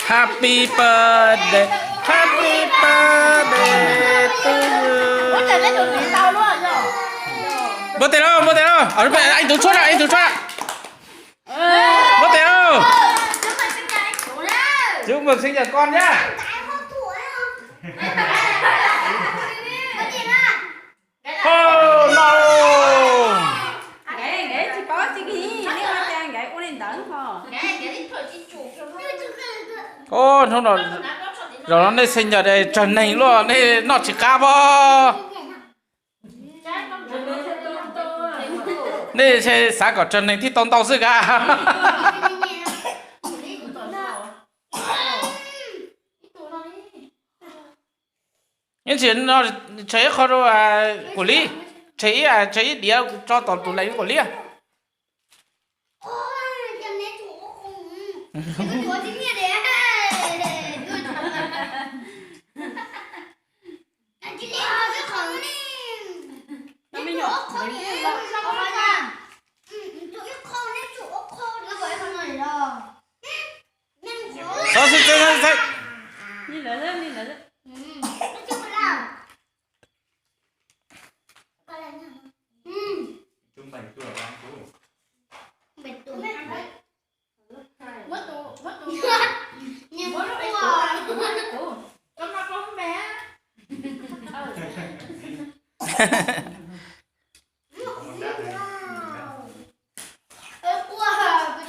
Happy birthday, happy birthday to you. Npua tes lauj, npua tes lauj, tus tshuab, tus tshuab. Npua tes lauj. Chúc mừng sinh nhật con nhá. Ho no. Hnub no, zaum no nej xeeb nyas tsawg neeg luaj, nej noj tsis qab pob. Nej xav kom tsawg neeg thiaj tau ntau xwb kab. Ib ntsis no tseg ib qho rau kuv li, tseg ib, tseg ib diav tso tom tus leej kuv li. Xov xwm xwb xwb.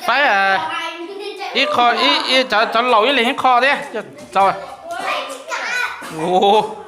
Faib ib qho, cov laus ib leeg ib qho thiab. Ua